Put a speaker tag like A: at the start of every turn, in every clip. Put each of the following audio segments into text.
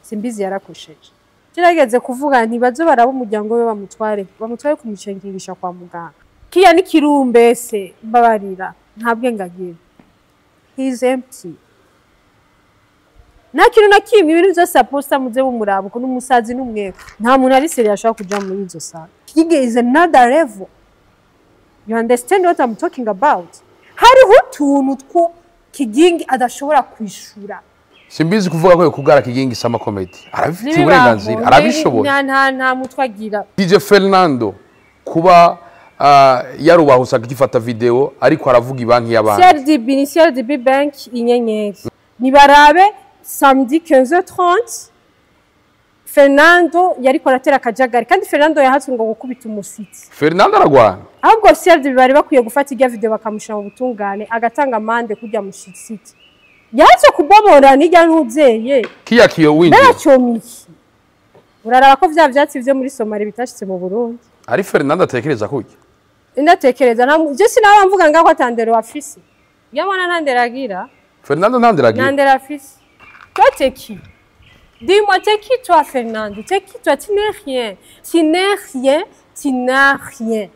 A: Simbizi yarakosheje. Kirageze kuvuga nti bazo baraba umuryango we bamutware kumucengirisha kwa muganga. Kiya ni kirumbese mbabarira nta bwenge agira. He is empty. Nta kintu na kimwe ibintu byose aposta muze bumuraba uko n'umusazi n'umweko. Nta muntu ari serious ashobora kuja muri izo sala. Kigingi is another level. You understand what I'm talking about? Hariho utuntu two Kigingi adashobora kwishura.
B: Simbizi kuvuga ko kugara Kigingi Summer Comedy. Arabifitiye uburenganzira, arabishoboye.
A: Nta mutwe agira.
B: DJ Fernando kuba yarubahusa agifata video ariko aravuga ibanki y'abantu.
A: CRDB ni CRDB Bank inyenyeri. Nibarabe samedi 15h30 Fernando yariko aratera akajagari kandi Fernando yahatswe ngo gukubita umusitsi.
B: Fernando aragwana.
A: Ahubwo CRDB bari bakwiye gufata irya video bakamushira mu butungane agatanga amande kurya mushitsi. Yahatswe kubomora n'irya ntuzeye.
B: Kiya kiyo winjiye.
A: Baracyomiki. Uraraba ko vya vyatsi vyo muri Somalia bitashitse mu Burundi.
B: Ari Fernando atekereza kurya.
A: Ndatekereza nta je sinaba mvuga ngako atandero afise. Yabona ntandero agira.
B: Fernando ntandero agira.
A: Ntandero afise. Toi t'es qui? Dis-moi, t'es qui toi, Fernando? T'es qui toi? Tu n'es rien. Tu n'es rien, tu n'as rien.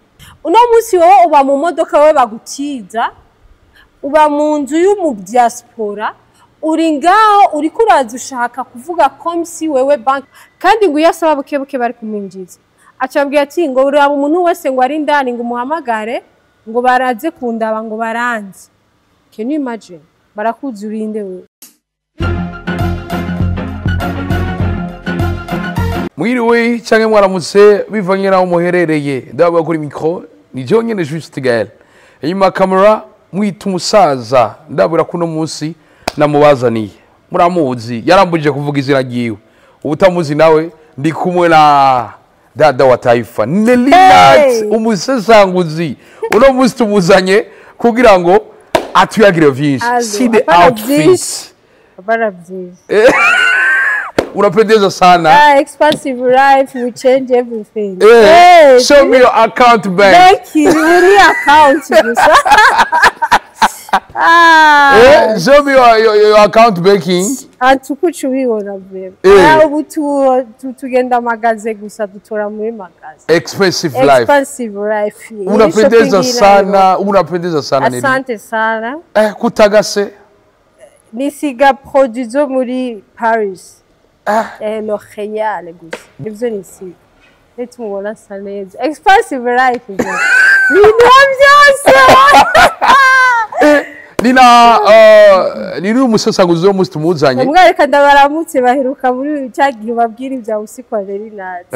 A: Uno munsi wowe uba mu modoka wowe bagutiza, uba mu nzu y'umu diaspora, uri ngaho uriko uraza ushaka kuvuga comme si wewe bank kandi ngo iyo asaba buke buke bari kumwinjiza. Acabwira ati ngo uraba umuntu wese ngo ari indani ngo umuhamagare ngo baraze kundaba ngo baranze. Can you imagine? Barakuzi urinde wewe.
B: Mwiriwe canke mwaramutse bivanye naho muherereye ndababa kuri micro ni jewe nyene Juste Gaël inyuma camera mwita umusaza ndabura kuno munsi namubazaniye muramuzi yarambuje kuvuga izina ryiwe ubutamuzi nawe ndi kumwe na dada wa taifa Nelly Nat umusesanguzi uno munsi tumuzanye kugira ngo atuyagire vyinshi. See the outfits. Unapendeza sana.
A: Expensive life, we change everything.
B: Hey, show me your account bank.
A: Thank you. We need account.
B: Show me your account banking.
A: Antukuchuwiona vema. Ubu tugenda magaze gusa dutora muri magaze.
B: Expensive life.
A: Expensive life.
B: Unapendeza sana, unapendeza sana Nelly.
A: Asante sana.
B: Kutagase.
A: Nisiga produit zo muri Paris. L'Oréal gusa nivyo nisiga nitumubona asa neza. Expensive life ibintu vyose.
B: Nina niri umusesanguzi wo munsi tumuzanye.
A: Mwareka ndabaramutse baheruka muri cya gihe babwira ibya usiku wa Nelly Nat.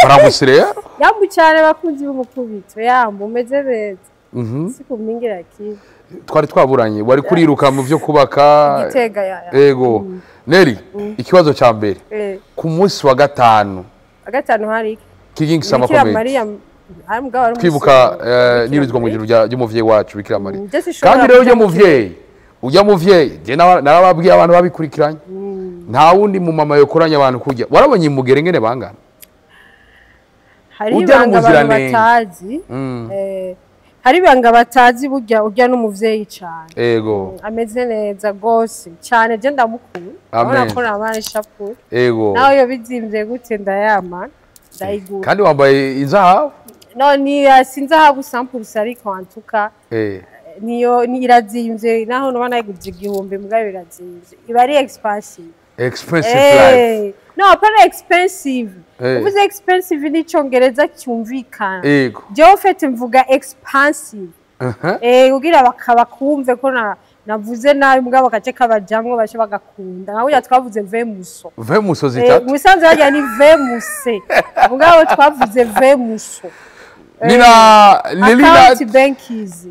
B: Baramutse rero.
A: Yambu cyane bakunzi b'umukubito yambu umeze neza. Siku mingira kibi.
B: Twari twaburanye wari kuriruka mu byo kubaka
A: Gitega ya.
B: Ego. Nelly, ikibazo cya mbere. Ku munsi wa gatanu.
A: Gatanu hari
B: Kigingi Summer Comedy.
A: Maria ari mugabo ari
B: kwibuka nirizwa mu ijuru ry'umuvyeyi wacu Bikira Maria. Kandi rero ujya muvyeyi je narababwiye abantu babikurikiranye. Nta wundi mu mama yokoranya abantu kurya. Warabonye imugere ngene bangana.
A: Hari ibanga abantu batazi. Hari ibanga batazi burya ujya n'umuvyeyi cyane.
B: Ego.
A: Ameze neza gose cyane je ndamukuru. Urabona ko namara ishapure.
B: Ego.
A: Nawe yo bizimvye gute ndayama ndayigura.
B: Kandi wambaye inzahabu?
A: No ni sinzahabu sample ariko antuka. Niyo ni irazimvye naho no nayiguze 1000 mbwa birazimvye. Iba ari expensive.
B: Expensive life.
A: No, apana expensive. Uvuze expensive ni icongereza cyumvikana. Jewe ufite mvuga expansive. Kugira bakabakumve ko navuze nabi mugabo bakace kabajamwo bace bagakunda. Nka burya twavuze vemuso.
B: Vemuso zitatu.
A: Musanze harya ni vemuse. Mugabo twavuze vemuso.
B: Nina Nelly Nat
A: account bankies.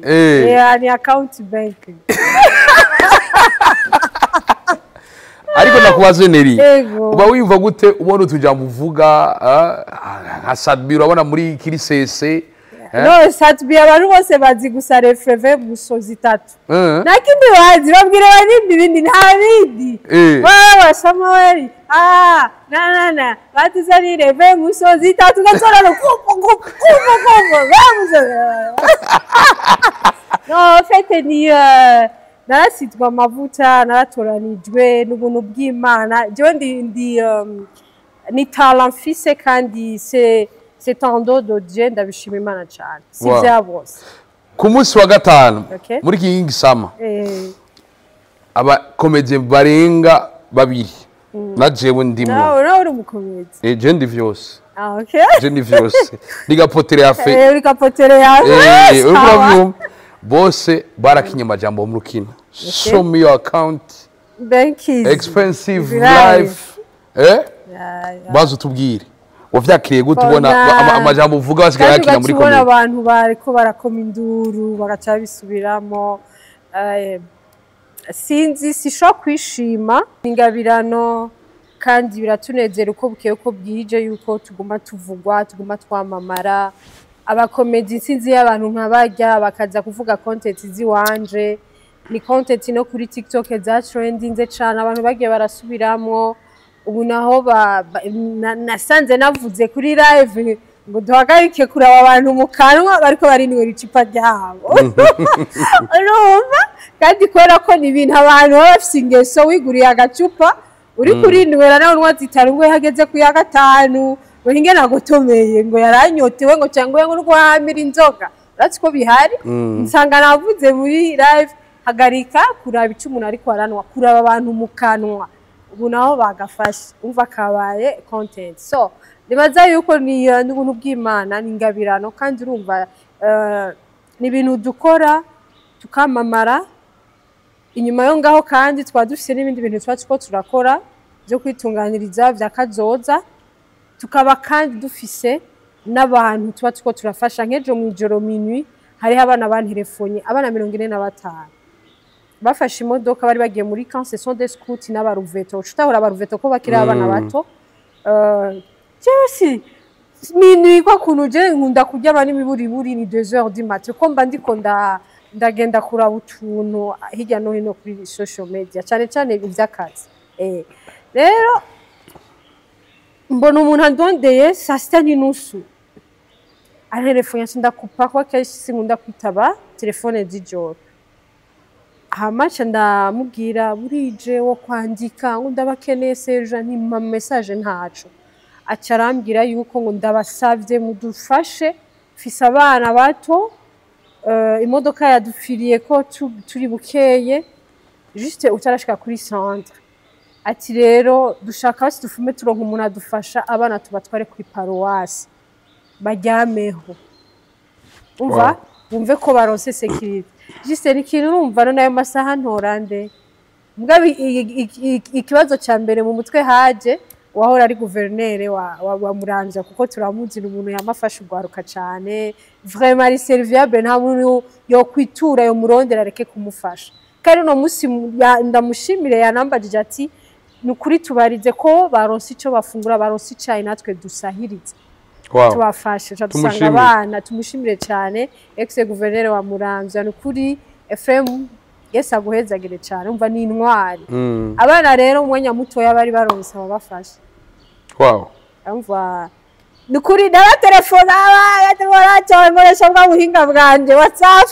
A: Ni account banking.
B: Ariko ndakubaze Nelly, uba wiyumva gute ubona utujambo uvuga nka Sadbi urabona muri kirisese?
A: No, Sadbi abantu bose bazi gusa refreve muso zitatu. Nta kindi bazi, babwira barindi ibindi nta bindi. Baba Samuel, na na na, batuzanire vemuso zitatu gatorano kupo kupo kupo vemuso. No, en fait ni Narasizwe amavuta, naratoranijwe n'ubuntu bw'Imana. Jewe ndi ni talent mfise, kandi c'est un don de Dieu. Ndabishima Imana cyane, si vya bose.
B: Ku munsi wa gatanu muri King Summer, abakomediye barenga babiri na jewe ndimwo.
A: Nawe uri umukomedi?
B: Eh, je ndi vyose.
A: Ah, okay.
B: Je ndi vyose, ndi gapotere ya fe.
A: Uri kapotere yawe.
B: Eh, uriko
A: Sawa.
B: uravyumva, bose barakinye amajambo mu rukino: "Show me your account."
A: Bank is
B: Expensive
A: life.
B: life, eh.
A: Yeah.
B: Baza utubwire, wavyakiriye gute ubona
A: Bona-
B: amajambo uvuga basigaye
A: Kandi
B: yakina muri
A: ugaca ubona
B: komedi?
A: abantu bariko barakoma induru, bagaca babisubiramo. Sinzi, sishobora kwishima ingabirano, kandi biratunezera uko bukeye uko bwije yuko tuguma tuvugwa, tuguma twamamara. Abakomedi, sinzi y'abantu nka barya bakaza kuvuga content ziwanje, ni content no kuri TikTok za trendinze cane, abantu bagiye barasubiramwo. Ubu naho nasanze navuze kuri live ngo duhagarike kuraba abantu mu kanwa bariko barinywera icupa ryabo. Urumva kandi, kubera ko ni ibintu abantu baba bafise ingeso, wiguriye agacupa uri kurinywera, nawe unywa zitanu, ngo hageze ku ya gatanu ngo ninge nagotomeye, ngo yaranyotewe, ngo cyangwa ngo urwamira inzoga. Uretse ko bihari, nsanga navuze muri live: "Hagarika kuraba icyo umuntu ariko aranwa, kuraba abantu mu kanwa." Ubu naho bagafashe, umva kabaye content. So nibaza yuko ni n'ubuntu bw'Imana, ni ingabirano, kandi urumva ni ibintu dukora tukamamara. Inyuma yo ngaho kandi twaba dufise n'ibindi bintu tuba turiko turakora byo kwitunganiriza vya kazoza, tukaba kandi dufise n'abantu tuba turiko turafasha. Nk'ejo mw'ijoro minuit hariho abana banterefonye, abana 45 bafashe imodoka, bari bagiye muri camp, ce sont des scouts n'abaruveto. Ucutahura abaruveto ko bakiri abana bato. Jewe si minuit kwa kuntu je nkunda kuryama n'imiburiburi ni 2 heures du matin, ko mba ndiko ndagenda kuraba utuntu hirya no hino kuri social media, cyane cyane ivy'akazi. Rero mbona umuntu andondeye saa sita n'inusu, arantelefone, ndakupa ko kenshi sinkunda kwitaba telefone z'ijoro. Hama nca ndamubwira burije wo kwandika ngo ndabakeneye seja, ntimpa message ntaco. Aca arambwira yuko ngo ndabasavye mudufashe, mfise abana bato, imodoka yadupfiriye ko turi bukeye juste utarashika kuri centre. Ati rero dushaka basi dufume turonka umuntu adufasha, abana tubatware kuri paruwasi baryameho, umva, bumve ko baronse sécurité. Juste ni ikintu urumva none ayo masaha ntorande. Mugabo ikibazo ca mbere mu mutwe haje wahora ari guverinere wa Muramvya, kuko turamuzi, ni umuntu yamafasha urwaruka cane, vraiment ari serviable, nta muntu yokwitura yomurondera areke kumufasha. Kandi uno musi ndamushimire, yanambajije ati: "Ni ukuri tubarize ko baronse ico bafungura, baronse icayi, natwe dusahirize, tubafashe." Ca dusanga
B: Tumushimire.
A: abana, tumushimire cyane ex gouverneur wa Muramvya. Ni ukuri FM, Yesu aguhezagire cyane. Umva, ni intwari. Abana rero umwanya mutoya bari baronse ababafasha. Umva, ni ukuri ndabatelefona, abatelefona nkoresha bwa buhinga bwanje WhatsApp,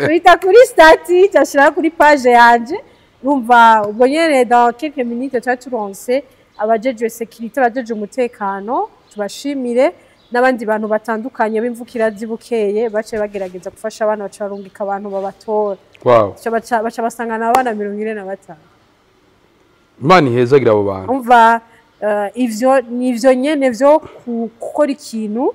A: bita kuri statut, cyashira kuri page yanje. Urumva, ubwo nyene dans quelques minutes twari turonse abajejwe sécurité, abajejwe umutekano, tubashimire, n'abandi bantu batandukanye b'imvukira zibukeye bace bagerageza gufasha abana, baca barungika abantu babatora. Baca basangana abana 45.
B: Imana ihezagira abo bantu.
A: Umva, ivyo ni ivyo nyene vyo gukora ikintu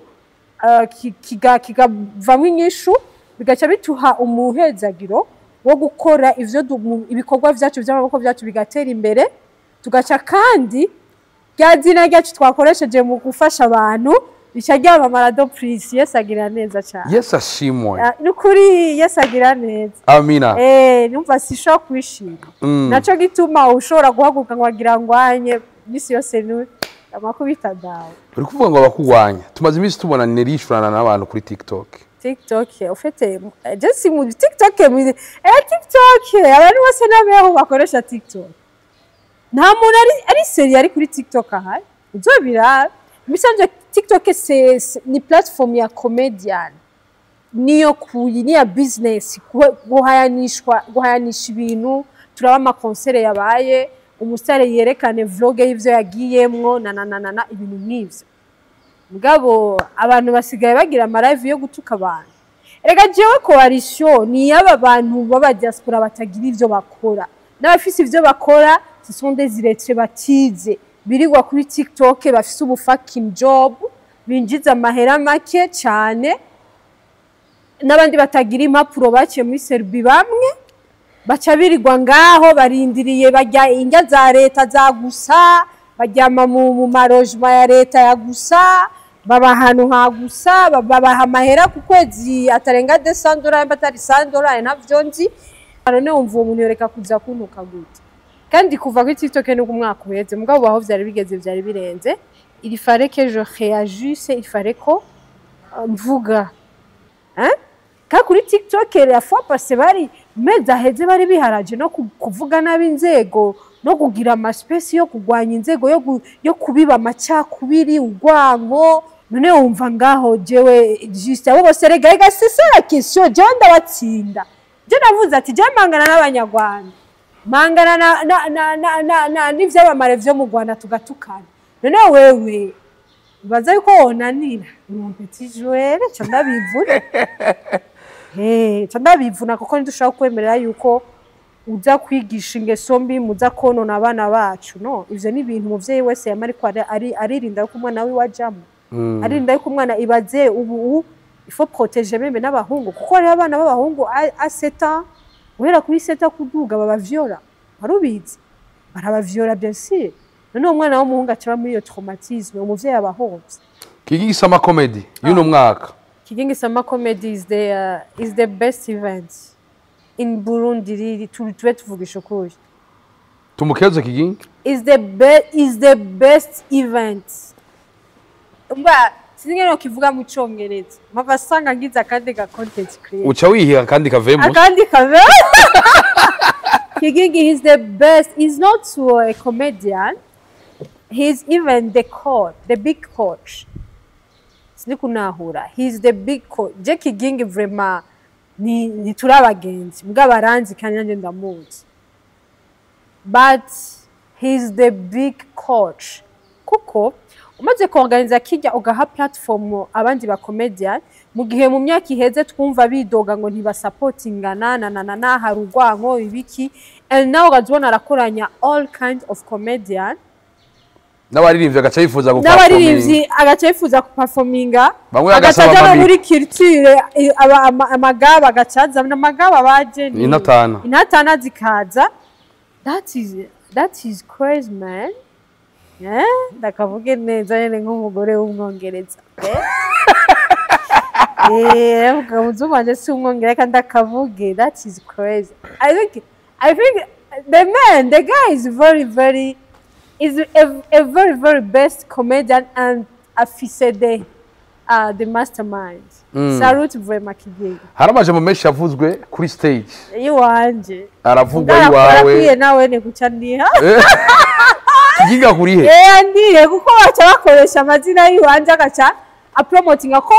A: kigavamwo inyishu, bigaca bituha umuhezagiro wo gukora ivyo ibikorwa vyacu vy'amaboko vyacu bigatera imbere, tugaca kandi rya zina ryacu twakoresheje mu gufasha abantu rica ryamamara de plus. Yesu agira neza cane.
B: Yesu ashimwe.
A: Ah, ni ukuri Yesu agira neza.
B: Amina.
A: Numva sishobora kwishima. Naco gituma ushobora guhaguruka ngo wagira ngwanye misi yose ni amakubita dawe.
B: Uri kuvuga ngo abakugwanya, tumaze iminsi tubona nerishurana n'abantu kuri TikTok.
A: TikTok, ufite je si mu TikTok, mu TikTok abantu bose n'abeho bakoresha TikTok. Nta muntu ari sérieux ari kuri TikTok ahari. Uzobiraba. Misanzwe TikTok ni plateforme ya comedian. Niyo kuyi niya business, guhayanishwa, guhayanisha ibintu. Turaba ama concert yabaye, umusare yerekane vlog y'ivyo yagiyemwo na na na na na ibintu nk'ivyo. Mugabo abantu basigaye bagira ama live yo gutuka abantu. Erega jewe coalition ni y'aba bantu b'aba diaspora batagira ivyo bakora, n'abafise ivyo bakora ce sont des illettrés, batize, birirwa kuri TikTok, bafise ubu fucking job binjiza amahera make cane, n'abandi batagira impapuro baciye muri Serbie. Bamwe baca birirwa ngaho barindiriye, barya indya za leta za gusa, baryama mu ma logement ya leta ya gusa, baba ahantu ha gusa, babaha amahera ku kwezi atarenga $200, atari $100, ntavyo nzi. None wumva uwo muntu yoreka kuza kuntuka gute? Kandi kuva kuri TikTok nuko umwaka uheze, mugabo aho vyari bigeze vyari birenze. Il fallait que je réagisse, il fallait ko mvuga, hein. Kandi kuri TikTok la fois passée, bari mezi aheze, bari biharaje no kuvuga nabi inzego, no kugira ama space yo kurwanya inzego, yo kubiba amacakubiri, urwanko. None wumva ngaho jewe juste abo bose, rega c'est ça la question. Jewe ndabatsinda. Je navuze ati jewe mpangana n'Abanyarwanda, mpangana na n'ivyamamare vyo mu Rwanda, tugatukana. None wewe ubaza yuko wonanira mon petit joueur? Ca ndabivuna, ca ndabivuna, kuko ntidushobora kwemerera yuko uza kwigisha ingeso mbi, muza konona abana bacu. No ivyo ni ibintu umuvyeyi wese yama ariko aririnda yuko umwana wiwe ajamwo, aririnda yuko umwana ibaze. Ubu il faut protéger même n'abahungu, kuko hariho abana b'abahungu à 7 ans, guhera kuri 7 ans kuduga, babavyola. Warubizi, barabavyola, bien sûr. None uwo mwana w'umuhungu aca aba muri iyo traumatisme, umuvyeyi aba ahomvye.
B: Kigingi Summer Comedy y'uno mwaka.
A: Kigingi Summer Comedy is the best event in Burundi. Riri tube tuvugisha ukuri.
B: Tumukeze Kigingi.
A: Is the best event. Mba sinzi ngene kivuga mu Congereza, mpava asanga ngize akandi ga content creator.
B: Uca wihiga kandi kavemo.
A: Akandi kave. Kigingi is the best. He's not a comedian, he's even the coach, the big coach. Sinzi kunahura. He's the big coach. Je Kigingi vraiment ni turi abagenzi, mbwa baranzi kandi nanjye ndamuzi, but he's the big coach, kuko umaze kuorganiza kijya ugaha platform abandi ba comedian, mu gihe mu myaka iheze twumva bidoga ngo ntibasapotingana na na na na, hari urwanko, ibiki, and now ukazibona arakoranya all kind of comedian.
B: N'abaririmbyi agaca yifuza
A: N'abaririmbyi agaca yifuza kuperforminga.
B: Bamwe
A: agaca
B: bagasaba
A: aja no
B: amami.
A: muri culture, amagaba agacaza n'amagaba baje
B: Intatana.
A: Intatana zikaza. That is crazy, man. Eh, ndakavuge neza nyene nk'umugore w'Umwongereza. Eh, muzungu wanje si Umwongereza, ndakavuge. That is crazy. I think the man, the guy is very very is a very very best comedian and afise the mastermind. Salute vraiment Kigingi.
B: Hari amajambo menshi yavuzwe kuri stage.
A: Iwanje.
B: Aravugwa.
A: Arakwiye.
B: Iwawe.
A: Nawe ni guca niha.
B: Kigingi akurihe?
A: Eh, ndiye, kuko baca bakoresha amazina y'iwanje, agaca apromotinga ko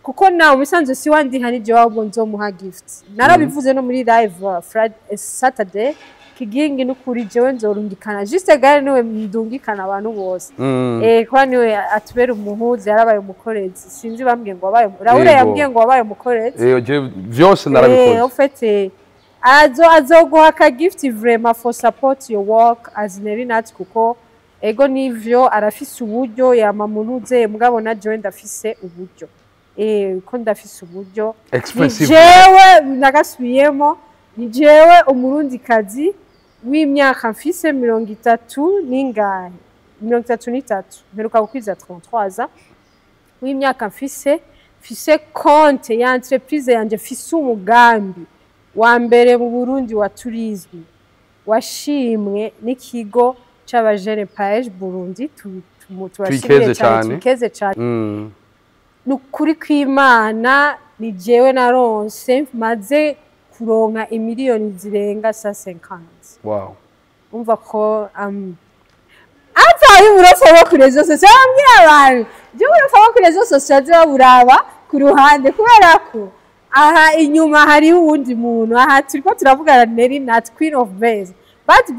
A: kuko now musanzwe si wandiha, ni jewe ahubwo nzomuha gift. Narabivuze no muri live Friday, Saturday. Kigingi, n'ukuri jewe nzorungikana juste gare, niwe ndungikana abantu bose. Eh, kwa niwe atubera umuhuza, yarabaye umukorezi. Sinzi, bambwiye ngo wabaye Raul.
B: Yego.
A: Yambwiye ngo wabaye umukorezi.
B: Eh, je vyose narabikoze.
A: En fait, azoguha ka gift vraiment for support your work as Nelly Nat, kuko ego nivyo arafise uburyo yama munuze, mugabo na jewe ndafise uburyo, ko ndafise uburyo. Ni
B: Expensive.
A: jewe nagasubiyemo, ni jewe Umurundikazi w'imyaka mfise 30 n'ingahe, 33, mperuka gukwiza 33 ans, w'imyaka mfise konte ya entreprise yanje, mfise umugambi wa mbere mu Burundi wa tourisme washimwe n'ikigo c'abajene PAEEJ Burundi. Tubashimire
B: Twikeze
A: cyane.
B: Cane.
A: Twikeze cane. Ni ukuri kw'Imana, ni jewe naronse, maze kuronka imiliyoni zirenga 150. Umva ko atari uburofa bwo kuri réseaux sociaux. Bambwira abantu jewe uburofa bwo kuri réseaux sociaux baburaba. ku ruhande, kubera ko aha inyuma hariho uwundi muntu. Aha turiko turavugana Nelly Nat, Queen of Base, but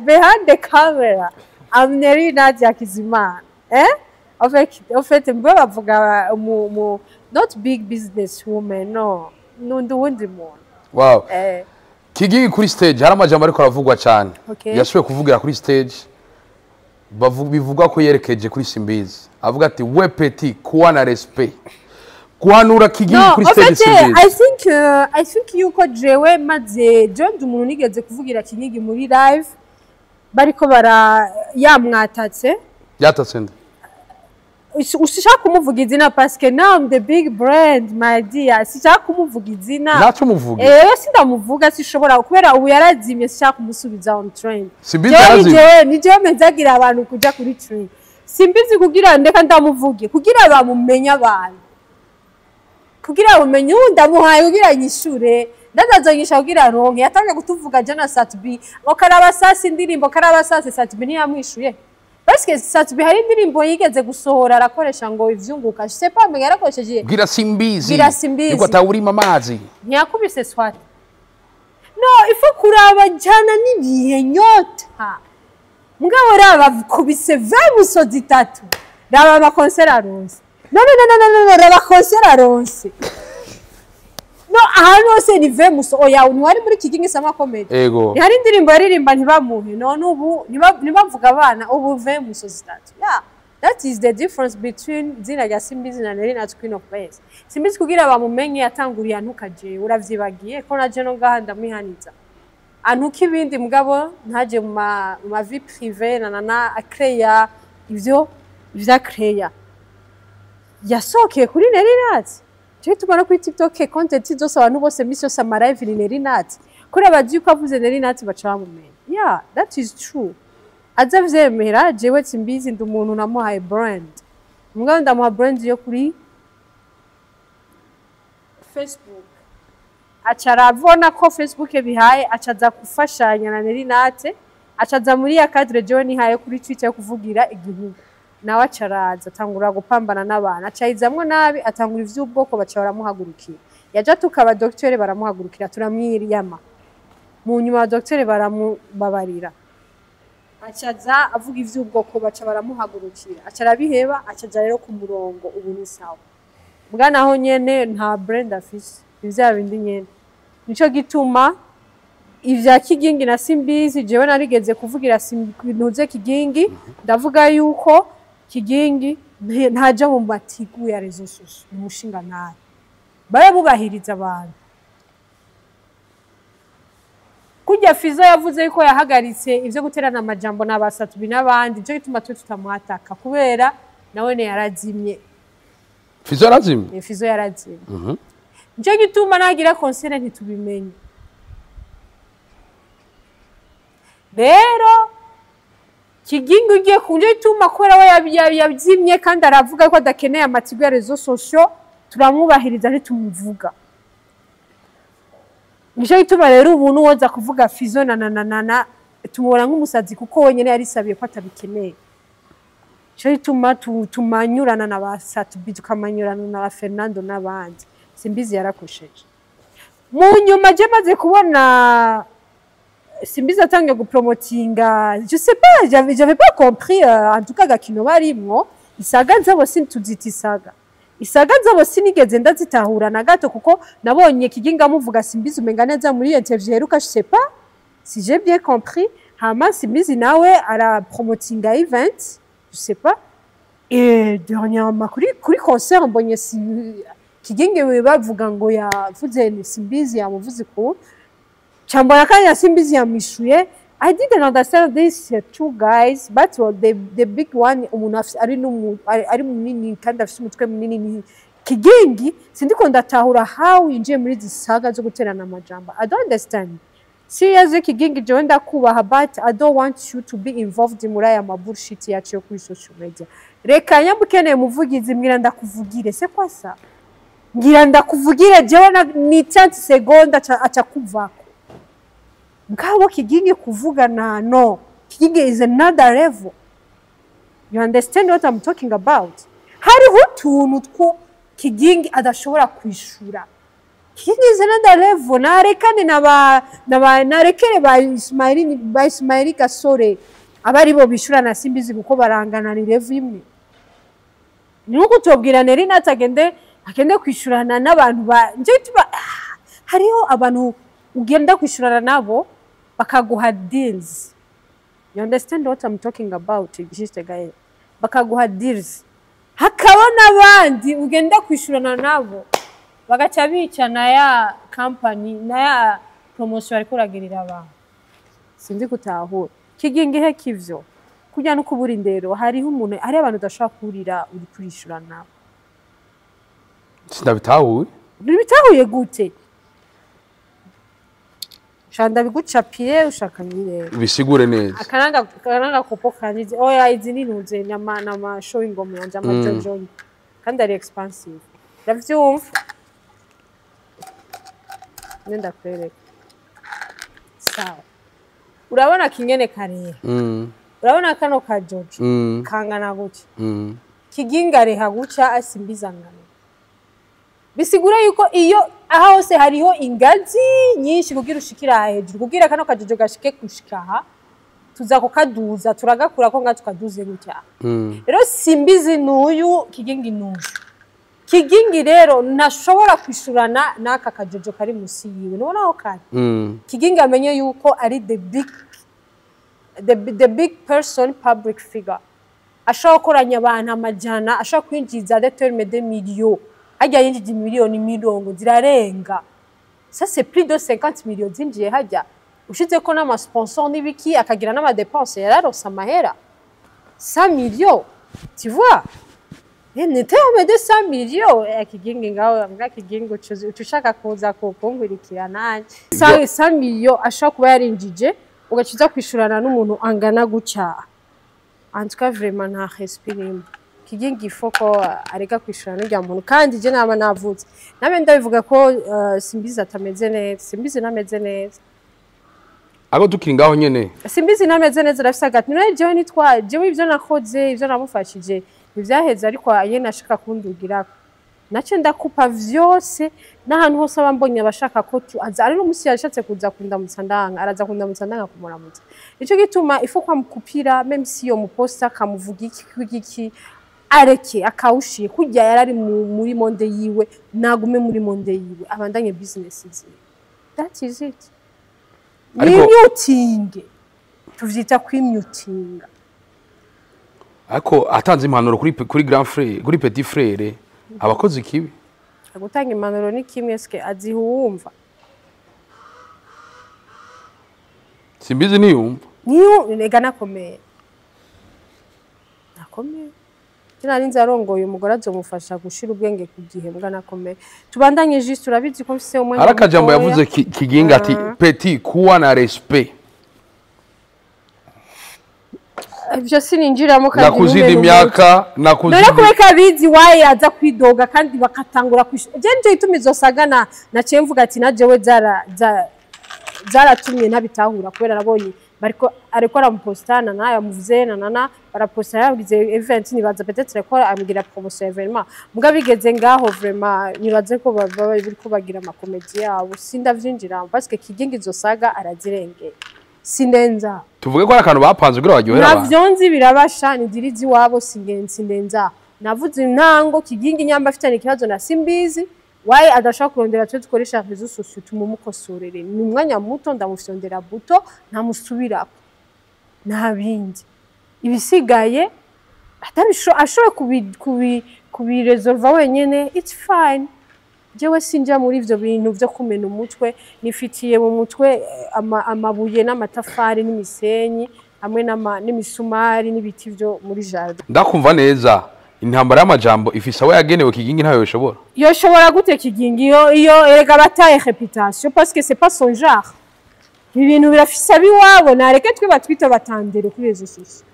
A: behind the camera I'm Nelly Nat Yakizimana, eh. En fait mbe bavuga mu not big business woman, no, nundi wundi muntu.
B: Wow.
A: Eh.
B: Kigingi, kuri stage hari amajambo ariko aravugwa cyane.
A: Okay.
B: Yasubiye kuvugira kuri stage, bivugwa ko yerekeje kuri Simbizi, avuga ati: "We petit, kuwa na respect." Guhanura Kigingi
A: No,
B: kuri
A: en
B: stage
A: fait,
B: Simbizi.
A: I think yuko jewe maze jewe ndi umuntu nigeze kuvugira Kinigi muri live bariko bara yamwatatse.
B: Yatatse nde?
A: Ushaka kumuvuga izina parce que now I'm the big brand, my dear. Sishaka kumuvuga izina.
B: Ntacyo muvuge.
A: Eh, sindamuvuga, sishobora, kubera ubu yarazimye, sishaka kumusubiza on trend.
B: Simbizi
A: Jewe ni
B: yarazimye?
A: Jewe ni jewe menzagira abantu kuja kuri trend. Simbizi kugira ndeka ndamuvuge kugira bamumenye abantu, kugira bamenye ubu ndamuhaye kugira nyishure, ndazazonyisha kugira ronke. Yatangiye kutuvuga jana Sat-B ngo karabasasi indirimbo karabasasi. Sat-B ntiyamwishuye parce que Sat-B hari indirimbo yigeze gusohora arakoresha ngo ivyunguka, je sais pas, menya yarakoresheje.
B: Bwira Simbizi.
A: Bwira Simbizi.
B: Yuko atawurima amazi.
A: Ntiyakubise swat. No ifo kuraba jana n'ibihe nyota, mugabo raba kubise 20 musozi 3, raba ama concert aronse. No, no, no, no, no, no, raba concert aronse. No, ahantu hose ni 20 muso. Oya, ntiwari muri Kigingi Summer Comedy?
B: Ego.
A: Hari indirimbo yaririmba ntibamuhe. None ubu ntibavuga abana ubu 20 musozi 3. Yeah, that is the difference between izina rya Simbizi na Nelly na Queen of Base. Simbizi kugira bamumenye yatanguriye antuka jewe. Uravyibagiye ko naje no ngaha ndamwihaniza antuka ibindi, mugabo ntaje mu ma vie privée na akreya ivyo vya yasohokeye kuri Nelly Nat. Cyo tubona kuri TikTok content zose, abantu bose misi yose ama live ni Nelly Nat. Kuri abazi yuko avuze Nelly Nat baca bamumenya. Yeah, that is true. Aza vyemera, jewe Simbizi ndi umuntu namuhaye brand, mugabo ndamuha brand yo kuri Facebook, aca arabona ko Facebook bihaye, aca aza gufashanya na Nelly Nat, aca aza muri ya cadre jewe nihaye kuri Twitter yo kuvugira igihugu. Nawe aca araza atangura gupambana n'abantu, aca yizamwo nabi, atangura ivy'ubwoko, baca baramuhagurukira. Yaja tukaba docteur baramuhagurukira, turamwiriyama. Mu nyuma abadokiteri baramubabarira, acaza avuga ivy'ubwoko, baca baramuhagurukira, aca arabiheba, acaja rero ku murongo. Ubu ni sawa bwa naho nyene nta brand afise, ni vya bindi nyene. Nico gituma ivya Kigingi na Simbizi, jewe narigeze kuvugira ntuze Kigingi, ndavuga yuko Kigingi ntaja mu matiku ya réseaux sociaux, ni umushinga nabi babe bubahiriza abantu. Kurya Fizo yavuze yuko yahagaritse ivyo guterana amajambo na basatubi n'abandi, nico gituma twe tutamuhataka, kubera nawe ne yarazimye.
B: Fizo yarazimye?
A: Ni Fizo yarazimye, nico gituma nagira concert ntitubimenye. Rero Kigingi ugiye ku nico gituma, kubera we yabyimye kandi aravuga ko adakeneye amatiku ya réseaux sociaux, turamwubahiriza ntitumuvuga. Nico gituma rero ubu nuwoza kuvuga Fizo na na na na na tumubona nk'umusazi, kuko wenyine yarisabiye ko atabikeneye. Nico gituma tumanyurana na ba Satubi, tukamanyurana na ba Fernando n'abandi. Simbizi yarakosheje. Mu nyuma je maze kubona Simbizi atangiye gupromotinga, je sais pas, j'avais pas compris, en tout cas gakino barimwo isaga zabo, sintuzita isaga, isaga zabo sinigeze ndazitahura na gato, kuko nabonye Kiginga amuvuga Simbizi umenga neza muri interview iheruka, je sais pas si j'ai bien compris. Hama Simbizi nawe arapromotinga event, je sais pas, et dernièrement kuri concert mbonye si Kigingi bavuga ngo yavuze ni Simbizi yamuvuze ku cambona kandi ya Simbizi yamwishuye. I didn't understand these two guys, but well, the big one, umuntu ari munini kandi afise umutwe munini ni Kigingi. Sindiko ndatahura how yinjiye muri izi saga zo guterana amajambo. I don't understand. Seriously, Kigingi, jewe ndakubaha, but I don't want you to be involved muri aya ma bullshit yacu yo kuri social media. Reka nyamba ukeneye umuvugizi, mbwira ndakuvugire. C'est quoi ça? Ngira ndakuvugire jewe ni 30 secondes aca kuvako. Mugabo Kigingi kuvugana, no, Kigingi is another level. You understand what I'm talking about? Hariho utuntu two. Kigingi adashobora kwishura. Kigingi is another level. Narekane naba narekere ba Ismaili, ba Ismaili Gasore, abari bo bishura na Simbizi, kuko barangana, ni level imwe. Ni nko kutobwira Neri natagende agende kwishurana n'abantu ba nje tuba hariho abantu ugenda kwishurana nabo bakaguha deals. You understand what I'm talking about, juste Gaël? Bakaguha deals, hakaba n'abandi ugenda kwishurana nabo bagaca bica na ya company na ya promotion ariko uragirira abantu. Sinzi gutahura. Kigingi he kivyo kurya no kubura indero. Hariho umuntu, hari abantu udashobora kurira uri kurishura nabo.
B: Sindabitahuye.
A: Ntibitahuye gute? Shanda bigucapiye ushaka nyine.
B: Bisigure neza.
A: Akaranga kopo kanyize. Oya, izi ni ntuze nama show ingoma yanje, amajojo, kandi ari expensive, uravyumva? Nenda kwereka. Sawa, urabona kingene karera? Urabona kano kajojo kangana gutya? Kiginga reha gutya, asimbiza ngana. Bisigura yuko iyo aha hose hariho ingazi nyinshi kugira ushikira aha hejuru, kugira kano kajojo gashike gushika aha, tuza kukaduza, turagakura ko nga tukaduze gutya. Rero Simbizi n'uyu, Kigingi n'uyu. Kigingi rero ntashobora kwishurana n'aka kajojo kari musi yiwe. Nubona aho kari? Kigingi amenye yuko ari the big person, public figure, ashobora gukoranya abantu amajana, ashobora kwinjiza des termes de millions. Hajya yinjije miliyoni mirongo zirarenga. Ça, c'est plus de 50 millions zinjiye hajya, ushize ko n'ama sponsor n'ibiki, akagira n'ama dépenses, yararose amahera 100 millions, tu vois? Ni terme de 100 millions. Kigingi ngaho mbwa, Kigingi ucushaka kuza kunkurikira nanje. 100 millions ashobora kuba yarinjije, ugaca uza kwishurana n'umuntu angana gutya. En tout cas, vraiment, nta respect irimo. Kigingi faut ko areka kwishurana n'urya muntu. Kandi je naba navutse nabe ndabivuga ko Simbizi atameze neza. Simbizi ntameze neza.
B: Abo tukiri ngaho nyene.
A: Simbizi ntameze neza, arafise agati. None jewe nitwa jewe, ivyo nakoze, ivyo namufashije ntivyaheze, ariko nyene ashaka kundugirako, nace ndakupa vyose n'ahantu hose aba mbonye abashaka ko aza. Ari n'umunsi yashatse kuza kundamutsa ndanga, araza kundamutsa ndanga kumuramutsa. Nico gituma ifo kwamukupira, même si yo muposta akamuvuga iki iki, areke akawushiye kurya. Yarari muri monde yiwe, nagume muri monde yiwe, abandanye business ziwe. That is it. Ni muting, tuvyita kwimyutinga.
B: Ariko atanze impanuro kuri grand frère, kuri petit frère, abakoze ikibi.
A: Gutanga impanuro ni kimwe, eske aziha uwumva?
B: Simbizi niyumva.
A: Niyo rega nakomeye, nakomeye. Sinari nzi arongoye umugore azomufasha gushira ubwenge ku gihe, mbwa nakomeye. Tubandanye juste, urabizi ko mfise umwanya
B: Hari akajambo
A: mutoya.
B: yavuze Kiginga ati: "Petit, kuwa na respect."
A: Ivyo sininjiramo kandi.
B: Nakuzidi
A: ntume
B: imyaka,
A: none
B: nakuzidi.
A: Kubeka abizi waye aza kwidoga kandi bakatangura kwishura. Je nico gituma izo saga na naciye mvuga ati na jewe zaratumye ntabitahura, kubera nabonye bariko ariko aramupostana nayo amuvuze na nana baraposta, yagize event, nibaza peut-être ko ambwira promotion événement. Mbwa bigeze ngaho, vraiment, nibaze ko baba bariko bagira ama comédie yabo. Sindavyinjiramo parce que Kigingi izo saga arazirengeye, sindenza.
B: Tuvuge ko ari akantu bapanze kugira baryohere abantu.
A: Navyo nzi, birabasha nidirizi iwabo. Singenzi, sindenza. Navuze intango, Kigingi nyamba afitanye ikibazo na Simbizi, waye adashaka kurondera twe dukoresha réseaux sociaux tumumukosorere. Ni umwanya muto, ndamufyondera buto, ntamusubirako, nta bindi. Ibisigaye ashoboye kubiresolva wenyene, it's fine. Jewe sinja muri ivyo bintu vyo kumena umutwe. Nifitiye mu mutwe amabuye n'amatafari n'imisenyi hamwe n'imisumari n'ibiti vyo muri jardin.
B: Ndakumva neza, intambara y'amajambo ifise abo yagenewe. Kigingi ntayo yoshobora.
A: Yoshobora gute Kigingi? Iyo erega bataye réputation, parce que c'est pas son genre. Ibi bintu birafise abiwabo. Nareke twe batwita batandere kuri réseaux sociaux.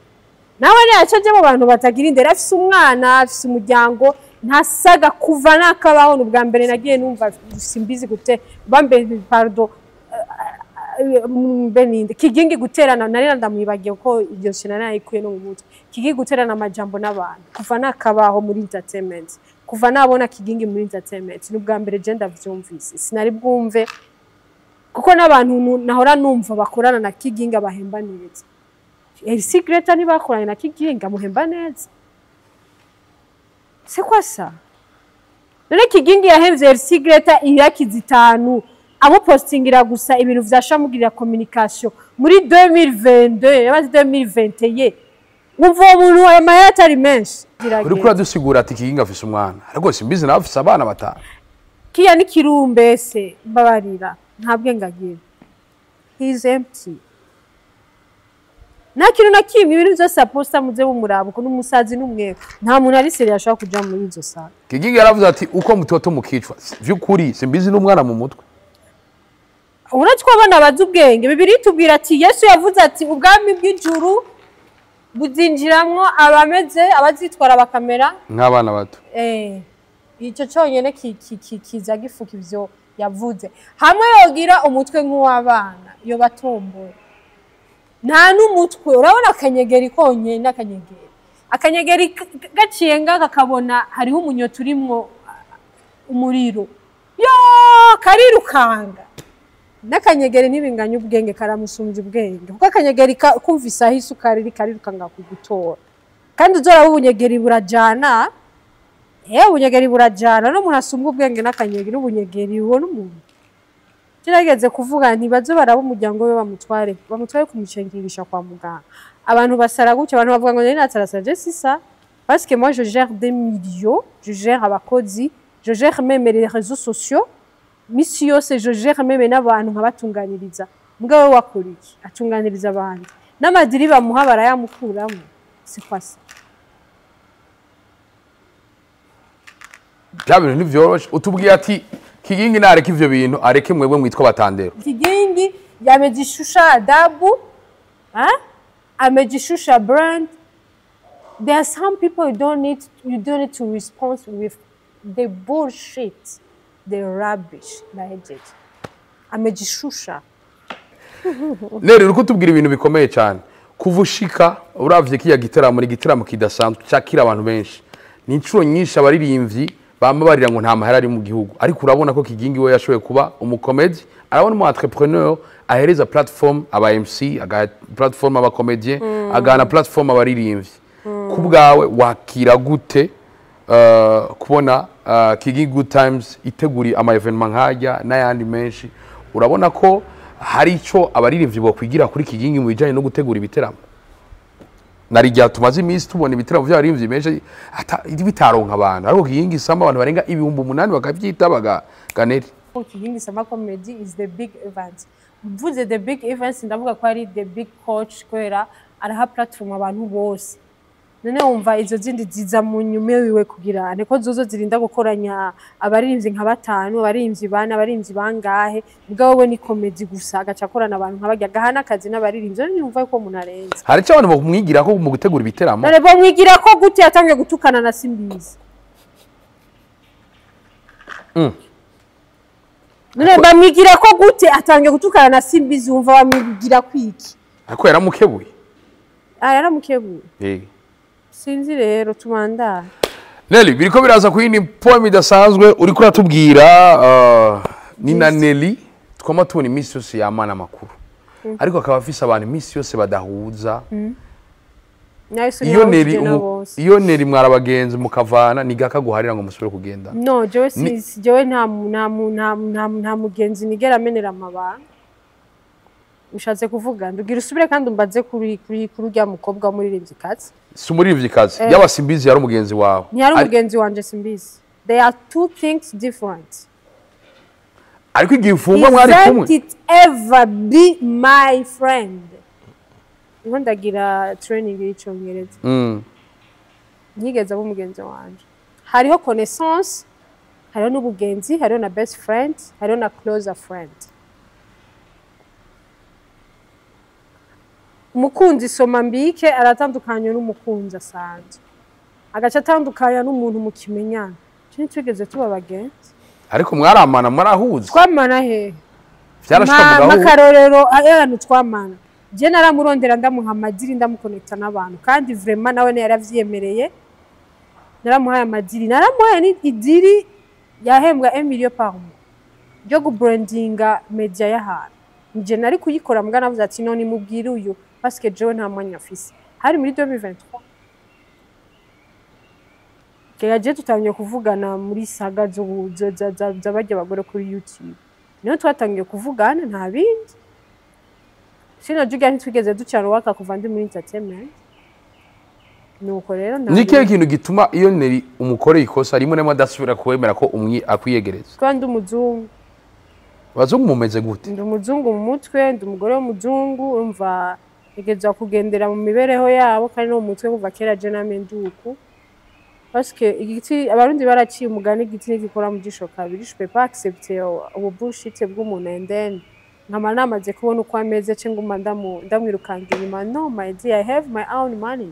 A: Nawe ntiyaca aja mu bantu batagira indero. Afise umwana, afise umuryango, ntasaga. Kuva nakabaho ni ubwa mbere nagiye numva Simbizi gute bambe, pardon, mbe ninde, Kigingi guterana. Nari ndamwibagiye ko iryo shina nayikuye no mu mutwe. Kigingi guterana amajambo n'abantu, kuva nakabaho muri entertainment. Kuva nabona Kigingi muri entertainment, ni ubwa mbere je ndavyumvise, sinari bwumve, kuko n'abantu nahora numva bakorana na Kigingi abahemba neza. Elsie Greta ntibakoranye na Kigingi amuhemba neza? C'est quoi ça? None Kigingi yahemvye Elsie Greta iraki 5 amupostingira gusa ibintu vyashamugirira communication muri 2022, yabaze 2021. Wumva uwo muntu ayo mahera atari menshi?
B: Uriko uradusigura ati Kigingi afise umwana, ariko Simbizi nawe afise abana 5.
A: Kiya ni kirumbese, mbabarira, nta bwenge agira. He is empty. Nta kintu na kimwe, ibintu vyose aposta muze mumuraba uko n'umusazi n'umweka. Nta muntu ari sérieux ashobora kuja muri izo sala.
B: Kigingi yaravuze ati uko mutoto mukicwa. Vy'ukuri Simbizi n'umwana mu mutwe.
A: Uretse ko abana bazi ubwenge, Bibiliya itubwira ati Yesu yavuze ati ubwami bw'ijuru buzinjiramwo abameze abazitwara bakamera
B: nk'abana bato.
A: Ico conyene kiza gifuka ivyo yavuze. Hamwe yogira umutwe nk'uw'abana, yo batomboye. Nta n'umutwe, urabona akanyegeri konyene, n'akanyegeri. Akanyegeri gaciye ngaka kakabona hariho umunyota urimwo umuriro. Yo, karirukanga. N'akanyegeri ntibinganya ubwenge, karamusumbya ubwenge. Kuko akanyegeri kumvise aho isukari iri karirukanga kugutora. Kandi uzoraba ubunyegeri burajana. Ubunyegeri burajana, n'umuntu asumbwa ubwenge n'akanyegeri, n'ubunyegeri ubona umuntu. Kirageze kuvuga nti baze baraba umuryango we bamutware kumucengisha kwa muganga. Abantu basara gutya, abantu bavuga ngo nari natarasara, je c'est ça. Parce que moi je gère des millions, je gère abakozi, je gère même les réseaux sociaux. Misi yose je gère même n'abantu nkabatunganiriza. Mugabo we wakora iki? Atunganiriza abandi. N'amadiri bamuha barayamukuramo. C'est quoi ça?
B: Bya bintu ntivyoroshe. Utubwiye ati Kigingi nareke ivyo bintu, areke mwebwe mwitwa batandero.
A: Kigingi yamejishusha adabu, hein? Amejishusha brand. There are some people you don't need to respond with the bullshit, the rubbish. Nahejeje. Amejishusha.
B: Rero uriko tubwira ibintu bikomeye cyane. Kuva ushika uravye kiya gitaramo, ni gitaramo kidasanzwe cyakira abantu benshi. Ni inshuro nyinshi abaririmbyi bamabarira ngo nta mahera ari mu gihugu, ariko urabona ko Kigingi we yashoboye kuba umukomedi, arabona umu entrepreneur ahereza platform aba MC, aga platform aba comedien, agana platform abaririmbyi. Ku bwawe wakira gute kubona Kigingi Good Times iteguri ama evenement nkajya n'ayandi menshi? Urabona ko hari ico abaririmbyi bokwigira kuri Kigingi mu bijanye no gutegura ibiteramo? Nari rya tumaze iminsi tubona ibiteramo by'abaririmbyi benshi bitaronka abantu, ariko Kigingi Summer abantu barenga 8,000 bakavyita bagaganeri.
A: Kigingi Summer Comedy is the big event. Mvuze the big event ndavuga ko ari the big coach, kubera araha platform abantu bose. None wumva izo zindi ziza mu nyuma wiwe kugira niko zozo zirinda gukoranya abaririmbyi nka 5, abaririmbyi 4, abaririmbyi bangahe, mugabo we ni comedy gusa agaca akorana abantu nk'abajya gahana akazi n'abaririmbyi. None wumva ko umuntu arenze.
B: Hari icyo abantu bamwigira ko mu gutegura ibiteramo?
A: None bamwigira ko gute yatangiye gutukana na Simbizi? None bamwigira ko gute atangiye gutukana na Simbizi, wumva bamwigira kwiki?
B: Ariko yaramukebuye.
A: Yaramukebuye.
B: Yego.
A: Sinzi rero tumanda.
B: Nelly, biriko biraza ku yindi poem idasanzwe uriko uratubwira ni na Nelly twama tubona iminsi yose yamana amakuru. Ariko akaba afise abantu iminsi yose badahuza. Iyo Nelly mwarabagenzi mukavana ni gaka guharira ngo musubire kugenda.
A: No, jewe si jewe nta mugenzi nigera amenera amabanga. Ushatse kuvuga ndugira usubire kandi umbaze kuri rya mukobwa muri Katsi.
B: Si umuririmbyi kazi. Yaba Simbizi yari umugenzi wawe.
A: Ntiyari umugenzi wanje Simbizi. There are two things different.
B: Ariko igihe ufungwa mwari kumwe.
A: He it ever be my friend. Niho ndagira training y'icongereza. Nigeze abo umugenzi wanje. Hariho connaissance, hariho n'ubugenzi, hariho na best friend, hariho na closer friend. Umukunzi soma mbike aratandukanye n'umukunzi asanzwe. Agaca atandukanya n'umuntu mukimenyana. Cyo twigeze tuba abagenzi.
B: Ariko mwaramana mwarahuza.
A: Twamana he?
B: Byarashika mugaho.
A: Makarorero abantu twamana. Je naramurondera ndamuha amadiri ndamukonekta n'abantu kandi vraiment nawe ne yaravyemereye. Naramuhaye amadiri, naramuhaye idiri yahembwa 1 million par mois ryo gubrandinga media y'ahantu. Nje nari kuyikora, mbwa navuze ati: "None mubwire uyu, parce que jewe nta mwanya afise." Hari muri 2023. Kera je tutangiye kuvugana muri saga z'abarya bagore kuri YouTube, niho twatangiye kuvugana, nta bindi. Sino Julia ntitwigeze ducana uwaka kuva ndi muri entertainment. Nuko rero nta
B: Ni ikihe kintu gituma iyo Neri umukoreye ikosa rimwe na rimwe adasubira kwemera ko umwi akwiyegereza?
A: Kuba ndi umuzungu.
B: Abazungu mumeze gute?
A: Ndi umuzungu mu mutwe, ndi umugore w'umuzungu. Urumva ntegerezwa kugendera mu mibereho yabo, kandi no mu mutwe kuva kera je namye ndi uku, parce que igiti, Abarundi baraciye umugani: "Igiti ntigikora mu jisho kabiri." Je peux pas accepter ubu bullshit bw'umuntu and then nkama namaze kubona uko ameze, ce nguma ndamwirukanga inyuma. No, my dear, I have my own money.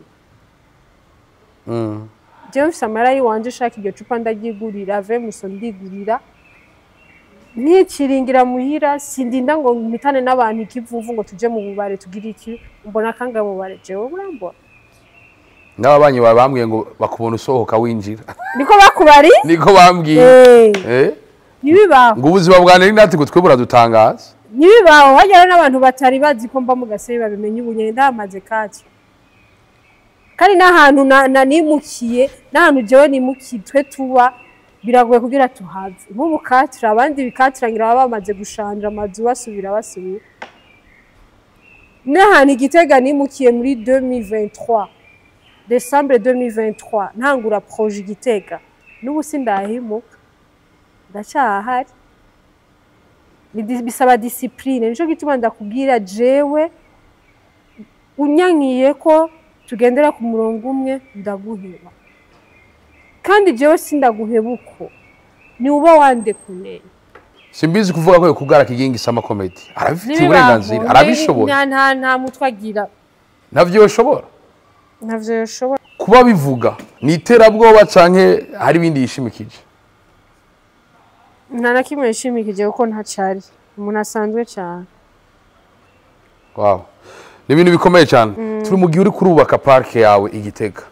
A: Jewe mfise amahera yiwanje, shaka iryo cupa ndaryigurira, vemuso ndigurira, ntikiringira muhira. Sindinda ngo mpitane n'abantu ikivuvu ngo tuje mu bubare tugire iki. Mbona kanga mu bubare? Jewe urambona?
B: N'ababanyi bawe bambwiye ngo bakubona usohoka winjira.
A: Niko bakubari?
B: Niko bambwiye.
A: Eh,
B: Eh?
A: ntibibaho.
B: Ngo ubuzima bwa Neri natwe ngo twe buradutangaza.
A: Ntibibaho. Hajyaho n'abantu batari bazi ko mba mu Gasenyi babimenye ubu nyene. Ndahamaze kati kandi n'ahantu nimukiye, n'ahantu jewe nimukiye, twe tuba biragoye kugira tuhave. Nk'ubu katira abandi bikatirangira baba bamaze gushanja amazu, basubira basubira. N'ahantu Igitega nimukiye muri 2023, décembre 2023, ntangura projet Igitega, n'ubu sindahimuka, ndacyahari. Bisaba discipline. Nico gituma ndakubwira, jewe unyankiye ko tugendera ku murongo umwe, ndaguheba. Kandi jewe sindaguheba uko ni uba wandekuneye.
B: Simbizi kuvuga ko yokugara Kigingi Summer Comedy, arabifitiye uburenganzira, arabishoboye.
A: Nta mutwe agira.
B: Ntavyo yoshobora.
A: Ntavyo yoshobora.
B: Kuba bivuga ni iterabwoba canke hari ibindi yishimikije?
A: Nta na kimwe yishimikije, kuko ntacari umuntu asanzwe cyane.
B: Wow, ni ibintu bikomeye cyane. Turi mu gihe uri kurubaka parike yawe i Gitega.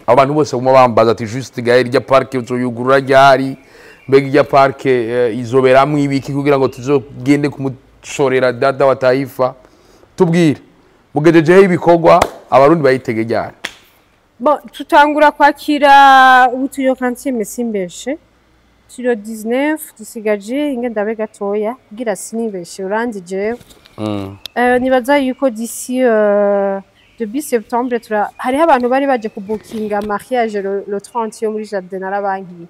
B: Abantu bose baguma bambaza ati: "Juste Gaël, irya parike uzoyugurura ryari? Mbega irya parike izoberamwo ibiki kugira ngo tuzogende kumushorera dada wa taifa?" Tubwire, mugejejeho ibikorwa, Abarundi bayitege ryari?
A: Bon, tutangura kwakira ubu turiyo quantième, simbeshe, turiyo 19, dusigaje inge ndabe gatoya kugira sinibeshe, urandi jewe. Nibaza yuko d'ici début septembre tura hariho abantu bari baje kubukinga mariage le 30 yo muri jardin, narabankiye.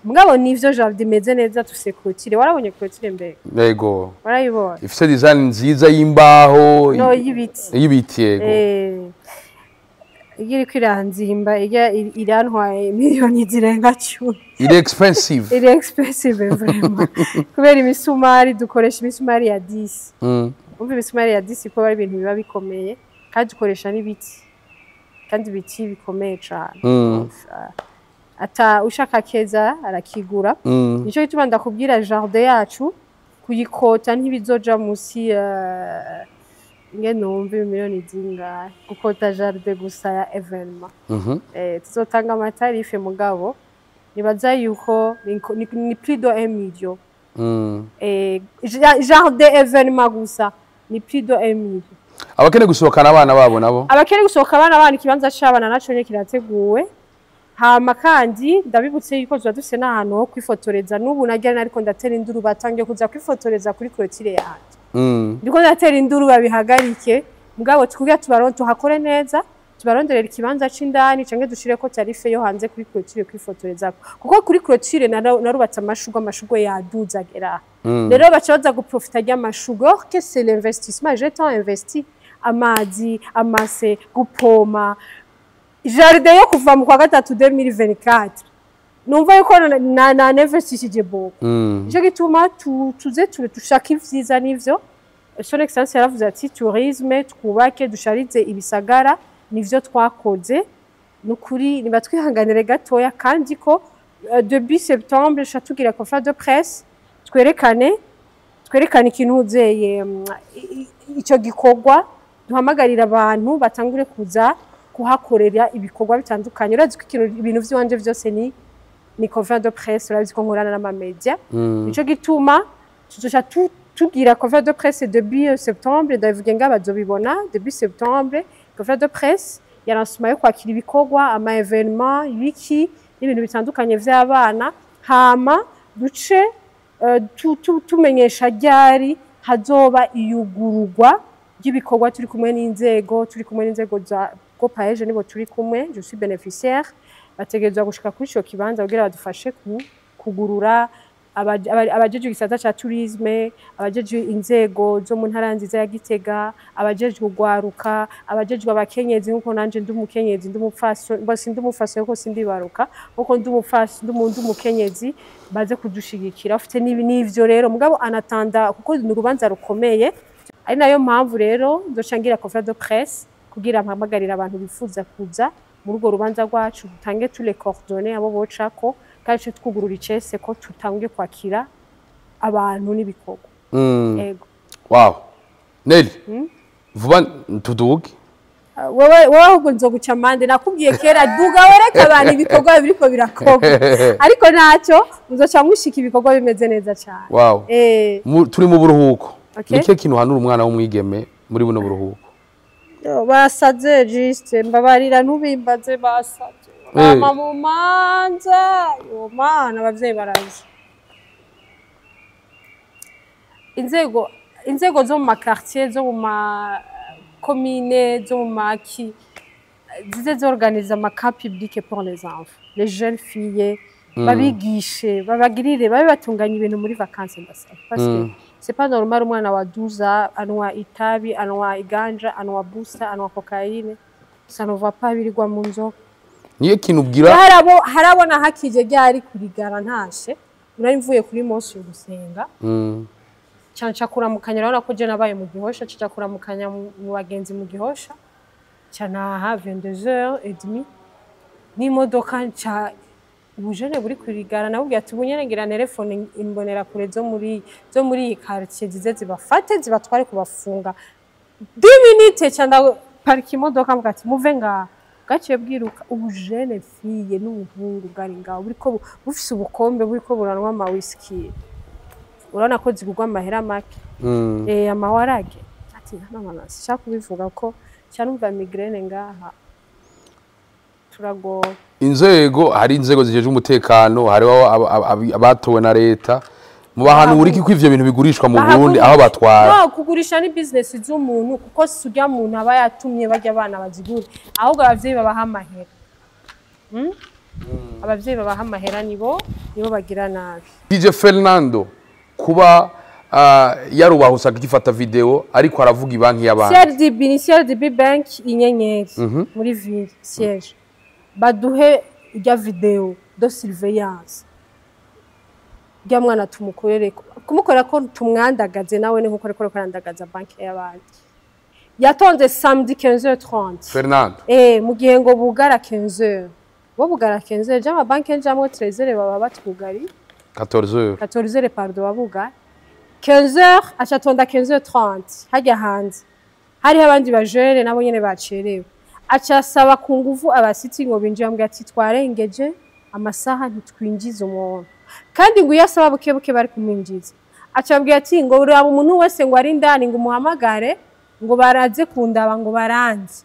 A: Mugabo nivyo, jardin imeze neza, tufise clôture. Warabonye clôture mbega?
B: Yego.
A: Warayibonye?
B: Ifise design nziza y'imbaho.
A: No, y'ibiti.
B: Y'ibiti, yego.
A: Iyo iriko iranzimba, ijya irantwaye miliyoni zirenga 10.
B: Iri expensive.
A: Iri expensive vraiment, kubera imisumari dukoresha, imisumari ya 10. Umva, imisumari ya 10 ko ari ibintu biba bikomeye, kandi dukoresha n'ibiti, kandi ibiti bikomeye cane. Ata ushaka keza arakigura. Nico gituma ndakubwira, jardin yacu kuyikota ntibizoja musi nge numva miliyoni zingahe gukota jardin gusa ya événement. Tuzotanga amatarife, mugabo nibaza yuko ni plus de 1 million. Jardin événement gusa ni plus de 1 million.
B: Abakeneye gusohokana abana babo nabo?
A: Abakeneye gusohoka abana bana, ikibanza c'abana naco nyene kirateguwe. Hama kandi ndabibutse yuko tuba dufise n'ahantu ho kwifotoreza. N'ubu narya ariko ndatera induru, batangiye kuza kwifotoreza kuri clôture yanje. Ndiko ndatera induru babihagarike, mugabo kugira tubaron tuhakore neza, tubaronderera ikibanza c'indani canke dushireko tarif yo hanze kuri clôture kwifotorezako, kuko kuri clôture narubatse amashurwe, amashurwe yaduza agera. Rero baca baza guprofita ry'amashurwe, or que c'est l'investissement, j'ai tant investi, amazi, amase, gupoma jardin yo kuva mu kwa gatatu 2024. Numva yuko na ninvestishije beaucoup. Nico gituma tuze dushaka ivyiza. Nivyo Son Excellence yaravuze ati: "Tourisme, twubake, dusharize ibisagara." Nivyo twakoze. Nukuri niba twihanganire gatoya, kandi ko début septembre sha tugira conférence de presse, twerekane ikintu uzeye ico gikorwa, duhamagarira abantu batangure kuza. Kuhakorera ibikorwa bitandukanye. Urazi ko ikintu, ibintu vy'iwanje vyose ni conférence de presse. Urazi ko nkorana n'amamedia, nico gituma tuzoca tugira conférence de presse début septembre. Ndabivuge nga bazobibona début septembre, conférence de presse ya lancement yo kwakira ibikorwa, ama événement, ibiki n'ibintu bitandukanye vy'abana. Hama duce tumenyesha ryari hazoba iyugururwa ry'ibikorwa, turi kumwe n'inzego za GOPAEJ, nibo turi kumwe. Je suis bénéficiaire, bategerezwa gushika kuri ico kibanza kugira badufashe kugurura. Abajejwe igisata ca tourisme, abajejwe inzego zo mu ntara nziza ya Gitega, abajejwe urwaruka, abajejwe abakenyezi, nkuko nanje ndi umukenyezi, ndi umupfaso, sindi umupfaso kuko sindibaruka, nkuko ndi umupfaso, ndi umukenyezi, baze kudushigikira ufite n'ibi n'ivyo. Rero mugabo anatanda, kuko ni urubanza rukomeye, ari nayo mpamvu rero nzoca ngira conférence de presse kugira mpamagarire abantu bifuza kuza muri urwo rubanza rwacu, dutange tous les coordonnées abo bocako, kandi tuce twugurura icese ko tutanguye kwakira abantu n'ibikorwa. Ego.
B: Wow, Nelly, vuba tuduge.
A: Wewe ahubwo nzoguca amande. Nakubwiye kera, duga wereke abantu ibikorwa biriko birakorwa, ariko ntacyo muzoca mushika ibikorwa bimeze neza cyane.
B: Wow. Turi mu buruhuko.
A: Okay.
B: Ni kihe kintu uhanura umwana w'umwigeme muri buno buruhuko?
A: Yo, basaze juste, mbabarira ntubimbaze, basaze. Mama mu manza, yo mana, abavyeyi baraje. Inzego zo mu maquartier, zo mu makomine, zo mu maki, zize zorganiza amacamp public pour les enfants, les jeunes filles, babigishe, babagirire, babe batunganya ibintu muri vacances. Ndasaba parce que c'est pas normal, umwana wa 12 ans anywa itabi, anywa iganja, anywa busa, anywa cocaïne, ça ne va pas, birirwa mu nzoga.
B: Niyo kintu ubwira?
A: Harabo nahakije ryari kurigara ntashe, nari mvuye kuri mosquée gusenga, nca kuramukanya. Urabona ko je nabaye mu Gihosha, nca kuramukanya mu bagenzi mu Gihosha, nca ntaha 22h30 n'imodoka, nca ubujene buri kurigara. Nabubwiye ati: "Ubu nyene ngira telefone imbonera kure zo muri iyi quartier, zize zibafate, zibatware kubafunga." 10 minutes nca ndaparika imodoka, mvuga ati: "Muve ngaha." Bwaciye bwiruka, ubujene fille n'ubuhungu bwari ngaho buriko bufise ubukombe, buriko buranwa ama whisky. Urabona ko zigurwa amahera make, amawarage. Ati mama, sinshaka kubivuga ko cyane, umva migraine ngaha, turagowe.
B: Inzego, hari inzego zijejwe umutekano, hariho abatowe na leta. Mubahanura iki ko ivyo bintu bigurishwa mu Burundi, aho batwara?
A: No kugurisha ni business z'umuntu, kuko si urya muntu aba yatumye barya abana bazigura, ahubwo abavyeyi babaha amahera. Abavyeyi babaha amahera nibo bagira nabi.
B: DJ Fernando kuba yarubahuse akifata video ariko aravuga ibanki y'abandi.
A: CRDB, ni CRDB Bank inyenyeri muri ville siège, baduhe irya vidéo de surveillance rya mwana, tumukorere kumukorera ko tumwandagaze nawe, ni nkuko ariko arandagaza banki y'abandi. Yatonze samedi 15h30.
B: Fernando.
A: Mu gihe ngo bugara 15h, bo bugara 15h, jama banki njamwo 13h baba batwugari.
B: 14h.
A: 14h, pardon, babuga 15h, acatonda 15h30 hajya hanze hariho abandi bajene nabo nyene bacerewe, aca asaba ku nguvu abasiti ngo binjire, bambwira ati: "Twarengeje amasaha, ntitwinjiza umuntu." Kandi ngo iyo asaba buke buke bari kumwinjiza. Aca ababwira ati ngo uraba umuntu wese ngo ari indani, ngo umuhamagare, ngo baraze kundaba, ngo baranze.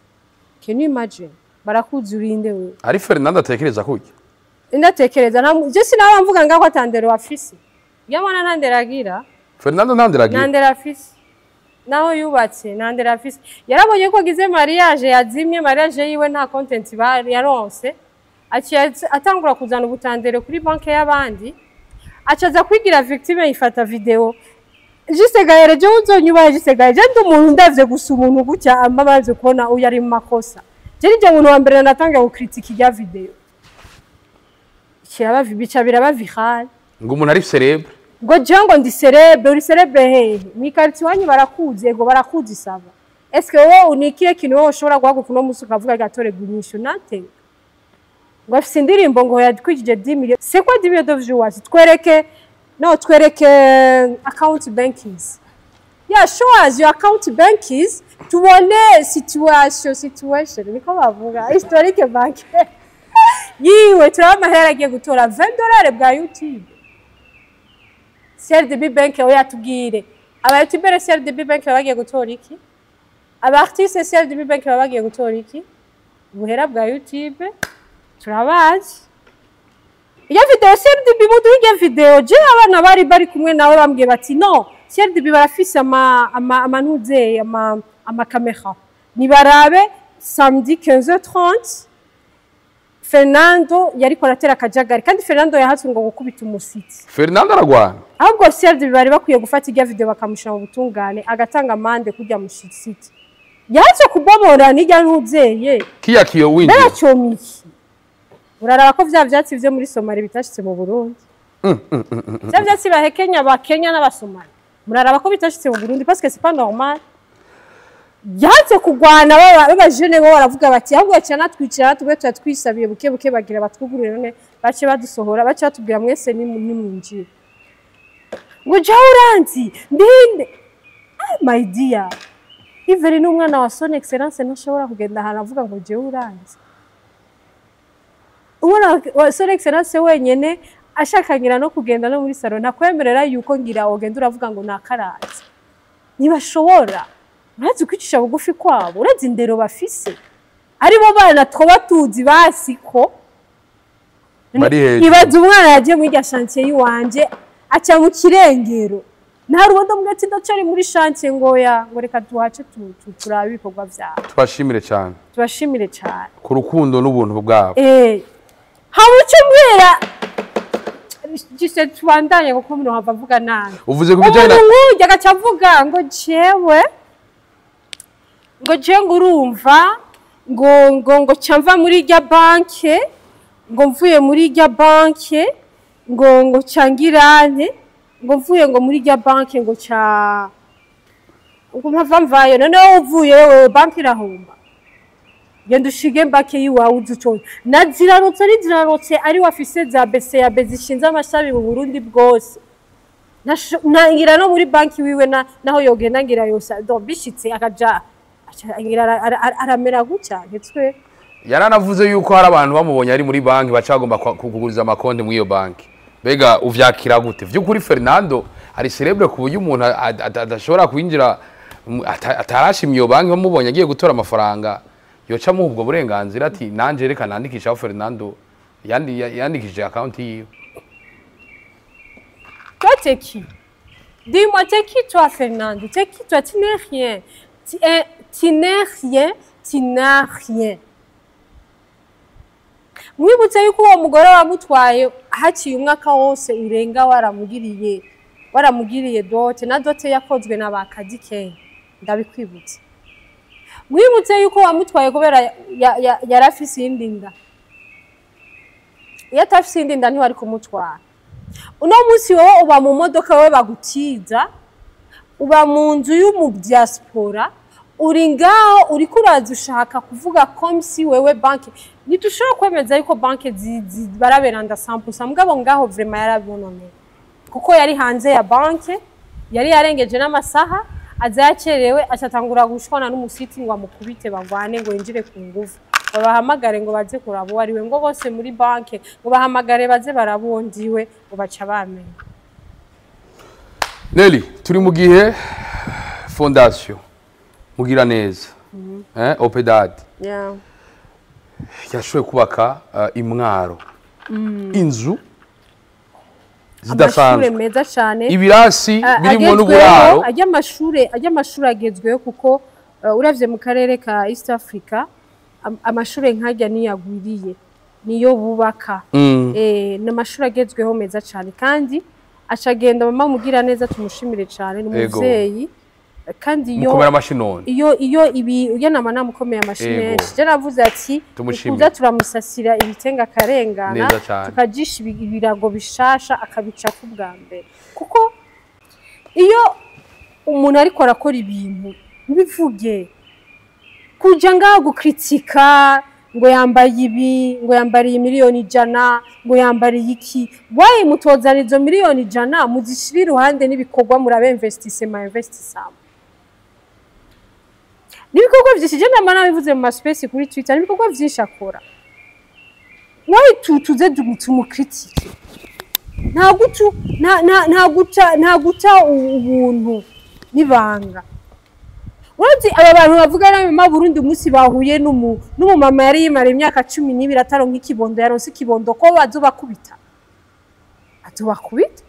A: Can you imagine? Barakuzi, urinde wewe?
B: Ari Fernando atekereza kurya.
A: Ndatekereza je sinaba mvuga ngaho atandero afise yamana, ntandero agira.
B: Fernando ntanderagira.
A: Ntandero afise naho yubatse, ntandero afise. Yarabonye ko agize mariage yazimye, mariage yiwe nta content yaronse, aciye atangura kuzana ubutandero kuri banke y'abandi, acaza kwigira victime, yifata vidéo. Juste Gaël, je uzonyubaye. Juste Gaël, je ndi umuntu ndavye gusa umuntu gutya amaze kubona uyu ari mu makosa, je nije muntu wa mbere natanga gukritika irya vidéo, kiraba bica biraba viral.
B: Ngo umuntu ari célèbre.
A: Ngo jewe ngo ndi célèbre. Uri célèbre hehe? Mw'ikaritiye iwanyu barakuzi? Ego, barakuzi, ça va. Eske wowe ni ikihe kintu wowe ushobora guhaguruka uno musi ukavuga gatorerwa inyishu nate? Ngo afise indirimbo ngo yakwijije 10 millions, c'est quoi 10 millions de viewers? Twereke, no twereke account bankings. Yeah, show us your account bankies, tubone situation niko bavuga, historique bank yiwe, turaba amahera agiye gutora, $20 bwa YouTube. CRDB Bank, oya, tubwire, aba YouTuber CRDB Bank baba bagiye gutora iki? Aba artiste CRDB Bank baba bagiye gutora iki? Ubuhera bwa YouTube turabazi. Iyo video CRDB, muduhe iyo video. Je abana bari kumwe nawe bambwiye bati: "No, CRDB barafise ama amanuze ama caméra, nibarabe samedi 15h30 Fernando yariko aratera akajagari." Kandi Fernando yahatswe ngo gukubita umusitsi.
B: Fernando aragwana.
A: Ahubwo CRDB bari bakwiye gufata irya video bakamushira mu butungane, agatanga amande kurya mushitsi yahatswe kubomora n'irya ntuzeye.
B: Kiya kiyo winjiye.
A: Mbere uraraba ko vya vyatsi vyo muri Somali bitashitse mu Burundi, vya vyatsi bahekenya abakenya n'abasomali, muraraba ko bitashitse mu Burundi, parce que c'est pas normal. Yanze kugwana b'abajene bo baravuga bati: "Ahubwo baca natwicara tubwe tuba twisabiye buke buke." Bagira batwugurure, none bace badusohora, bace batubwira: "Mwese nimwinjire." Ngo jawe uranzi ndinde? Ah, my dear, Iveri ni umwana wa Son Excellence, ntashobora kugenda ahantu avuga ngo jewe uranzi. Umwana wa Son Excellence wenyene ashaka ngira no kugenda no muri salon, ntakwemerera yuko ngira wogenda uravuga ngo nakarazi. Ntibashobora. Urazi kwicisha bugufi kwabo, urazi indero bafise, aribo bana twoba tuzi basi ko
B: bari hejuru.
A: Ibaza umwana yagiye muri irya chantier y'iwanje, aca mu kirengero, nta rubondo mbwa ati: "Ndacari muri chantier." Ngo ya, ngo reka tuhace turabe ibikorwa vyawe.
B: Tubashimire cyane.
A: Tubashimire cyane.
B: Ku rukundo n'ubuntu bwabo.
A: Haba uco mbwira gise, tubandanye kuko umuntu hava avuga nabi.
B: Uvuze ku bijyanye
A: Umuntu
B: na
A: nk'urya agaca avuga ngo jewe, ngo jewe, ngo urumva, ngo ca mva muri irya banke, ngo mvuye muri irya banke, ngo ca ngirante, ngo mvuye ngo muri irya banke, ngo ca ngo mpava mvayo. Noneho uvuye wewe, banki irahomba. Genda ushige mbake yiwawe uzi uco na zirarotse ari zirarotse, ari wafise za BCAB zishinze amashami mu Burundi bwose. Ngira no muri banki wiwe naho yogenda ngira yose donc bishitse akaja ngira aramera gutya ntitwe.
B: Yaranavuze yuko hari abantu bamubonye ari muri banki baca bagomba kuguriza amakonti muri iyo banki. Mbega uvyakira gute? Vy'ukuri Fernando ari célèbre ku buryo umuntu adashobora kwinjira atarashimye iyo banki, bamubonye agiye gutora amafaranga, yoca amuha ubwo burenganzira ati: "Nanje reka nandikishe aho Fernando yandikishije account yiwe"?
A: Toi, t'es qui? Dis-moi, t'es qui toi, Fernando? T'es qui toi? Tu n'es rien. Tu n'es rien, tu n'as rien. Mwibutse yuko uwo mugore wamutwaye haciye umwaka wose urenga waramugiriye dot, na dot yakozwe na ba Kadike, ndabikwibutse. Mwibutse yuko wamutwaye kubera yari afise iyindi nda. Iyo atafise iyindi nda ntiwari kumutwara. Uno munsi wowe uba mu modoka, wowe bagutiza, uba mu nzu y'umu diaspora, uri ngaho uriko uraza ushaka kuvuga comme si wewe banki. Ntidushobora kwemeza yuko banki baraberanda 100%, mugabo ngaho vraiment yarabononeye, kuko yari hanze ya banki, yari yarengeje n'amasaha, aza yacerewe, acatangura gushwana n'umusiti ngo amukubite, bagwane, ngo yinjire ku nguvu, babahamagare ngo baze kuraba uwo ariwe, ngo bose muri banki ngo bahamagare baze baraba uwo ndiwe, ngo baca bamenya.
B: Nelly, turi mu gihe fondation Mugiraneza, Opedad, yashoboye kubaka imwaro inzu
A: Amashure
B: zidasanzwe,
A: meza cane,
B: ibirasi birimo
A: agezweho,
B: n'uburaro.
A: Ajya amashure agezweho, kuko uravye mu karere ka East Africa, amashure nkajya niyagwiriye niyo bubaka. Ni amashuri agezweho meza cane, kandi acagenda mama Mugira neza, tumushimire cane, ni umuvyeyi kandi iyo
B: Mukomera amashi none.
A: Iyo ibi ujya nama namukomeye amashi menshi. Je navuze ati
B: Tumushimire.
A: kuza turamusasira ibitenga akarengana,
B: Neza cane.
A: tukajisha ibirago bishasha akabicako ubwa mbere, kuko iyo umuntu ariko arakora ibintu ntibivuge kuja ngaho gukritika ngo yambaye ibi, ngo yambariye 100 miliyoni, ngo yambariye iki. Waye mutozana izo 100 miliyoni muzishire iruhande n'ibikorwa, murabe investissement. N'ibikorwa vyinshi, je nama nabivuze mu ma space kuri Twitter, n'ibikorwa vyinshi akora. Why tuze tumu critique? Nta gutu nta nta nta guca, nta guca ubuntu n'ibanga. Urazi aba bantu bavuga nabi mama Burundi, umunsi bahuye n'umumama yari yimara imyaka 12 ataronka ikibondo, yaronse ikibondo, ko bazobakubita, azobakubita.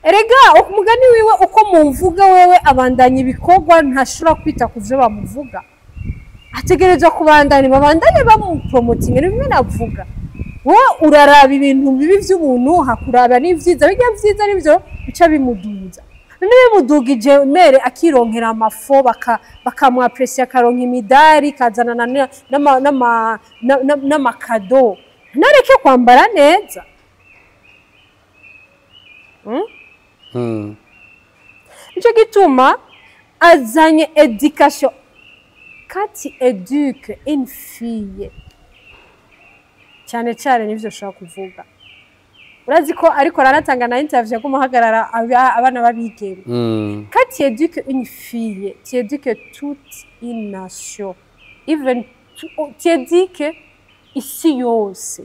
A: Erega umugani wiwe uko mumvuga wewe, abandanya ibikorwa, ntashobora kwita ku vyo bamuvuga, ategerezwa kubandanya, babandanye bamupromotinga. Ni bimwe navuga, wowe uraraba ibintu bibi vy'umuntu, hakuraba n'ivyiza. Bijya vyiza nivyo bica bimuduza. None bimudugije mere akironkera amafo, bakamwapresiya, akaronka imidari, kazana n'ama cadeaux, ntareke kwambara neza? Nico gituma azanye éducation. Quand tu éduques une fille, cyane cyane nivyo ushobora kuvuga, urazi ko ariko aranatanga na interview aguma ahagarara abana b'abigeme. Quand tu éduques une fille, tu éduques toute une nation, even tu éduques isi yose.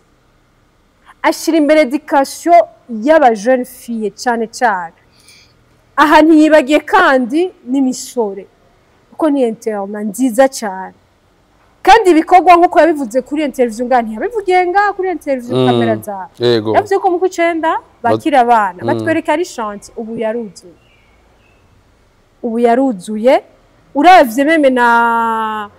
A: Ashira imbere éducation y'aba jeune fille cyane cyane. Aha ntiyibagiye kandi n'imisore, kuko ni internat nziza cyane. Kandi ibikorwa nk'uko yabivuze kuri interview ngaha, ntiyabivugiye ngaha kuri interview, kamera zawe. Yavuze ko mu kw'icenda bakira abana, batwereka ari chantier. Ubu yaruzuye, ubu yaruzuye. Uravye même na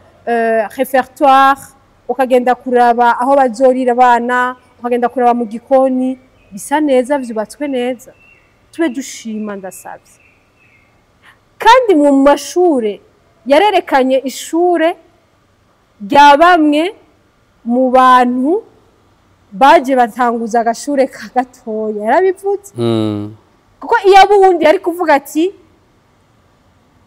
A: réfectoire, ukagenda kuraba aho bazorira abana, ukagenda kuraba mu gikoni, bisa neza, vyubatswe neza. Tube dushima, ndasavye. Kandi mu mashure yarerekanye ishure rya bamwe mu bantu baje batanguza agashure ka gatoya, yarabivutse. Kuko iyo abo uwundi yari kuvuga ati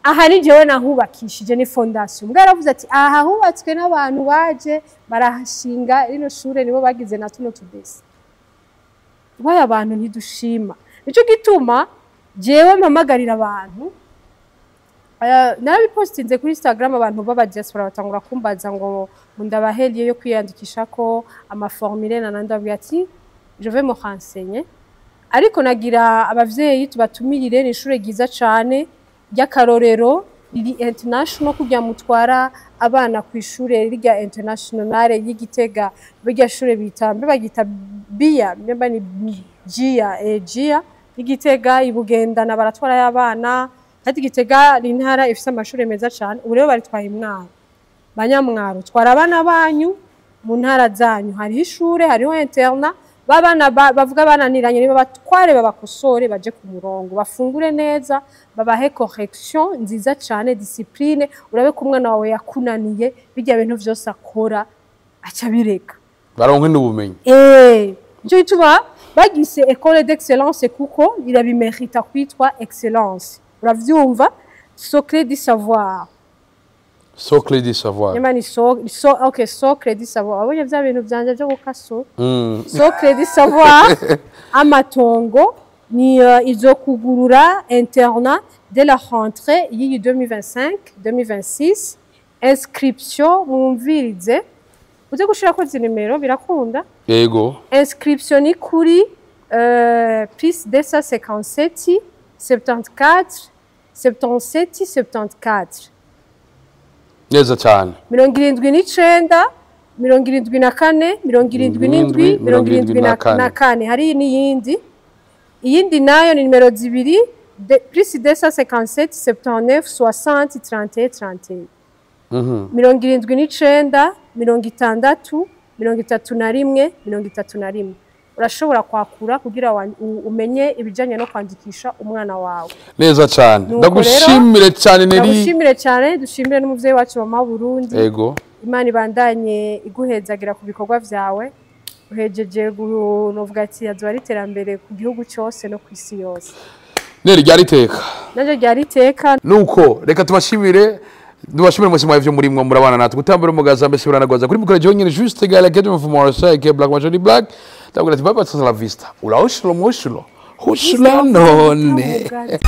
A: aha ni jewe nahubakishije, ni fondation. Mbwa yaravuze ati aha hubatswe n'abantu baje barahashinga rino shure, nibo bagize na tuno tudesi. Waye abantu ntidushima? Nico gituma jewe mpamagarira abantu. Narabipostinze kuri Instagram, abantu b'aba diaspora batangura kumbaza ngo ndabaheliye yo kwiyandikisha ko ama formulaire, na ndabwira ati je vais me renseigner. Ariko nagira abavyeyi tubatumirire, ni ishure ryiza cane ry'akarorero riri international, kugira mutwara abana ku ishure rirya international y'Igitega. Birya shure bita, mbe bagita BIA, mbe ni GIA, GIA y'Igitega, ibugendana baratwara y'abana. Kandi Igitega ni intara ifise amashure meza cane. Ubu rero baritwaye Imwaro. Banyamwaro, twara abana banyu mu ntara zanyu, hariho ishure, hariho internat. Babana bavuga bananiranye, niba batware babakosore, baje ku murongo, bafungure neza, babahe correction nziza cane, discipline. Urabe ko umwana wawe yakunaniye, bijya bintu vyose akora aca bireka.
B: Baronke n'ubumenyi.
A: Nico gituma bagise école d'excellence, kuko irabimerita kwitwa excellence. Uravyumva, socle du savoir.
B: Socle du savoir.
A: Nyuma ni so, okay, socle du savoir. Abonye vya bintu vyanje vyo gukaso. Socle du savoir amatongo ni izo kugurura internat dès la rentrée y'iyi 2025 2026. Inscription, mwumvirize, uze gushirako izi nimero, birakunda?
B: Yego.
A: Inscription ni kuri plus 257 74 77 74.
B: Neza cyane.
A: 79 74 77 74. Hari n'iyindi, iyindi nayo ni nimero zibiri plus 257 79 60 31 31. 79 60 31 31. Urashobora kwakura kugira umenye ibijanye no kwandikisha umwana wawe.
B: Neza cyane.
A: Nuko
B: Ndagushimire cyane, Neri.
A: Ndagushimire cyane, dushimire n'umuvyeyi wacu mama Burundi. Imana ibandanye iguhezagira ku bikorwa vyawe uhejeje, novuga ati azoba ari iterambere ku gihugu cyose no ku isi yose.
B: Neri, ryari iteka.
A: Naryo ryari iteka.
B: Nuko reka tubashimire, tubashimire mwese mwavyo murimwo murabana natwe gutambura umugaza, mbese buranagwaza kuri mukore jonyine Juste Gala Kedem from Marseille ke Black Majority Black. Ndabwira ati baba, hasta la vista, ulaushulo mushulo hushula none.
A: Mugaza.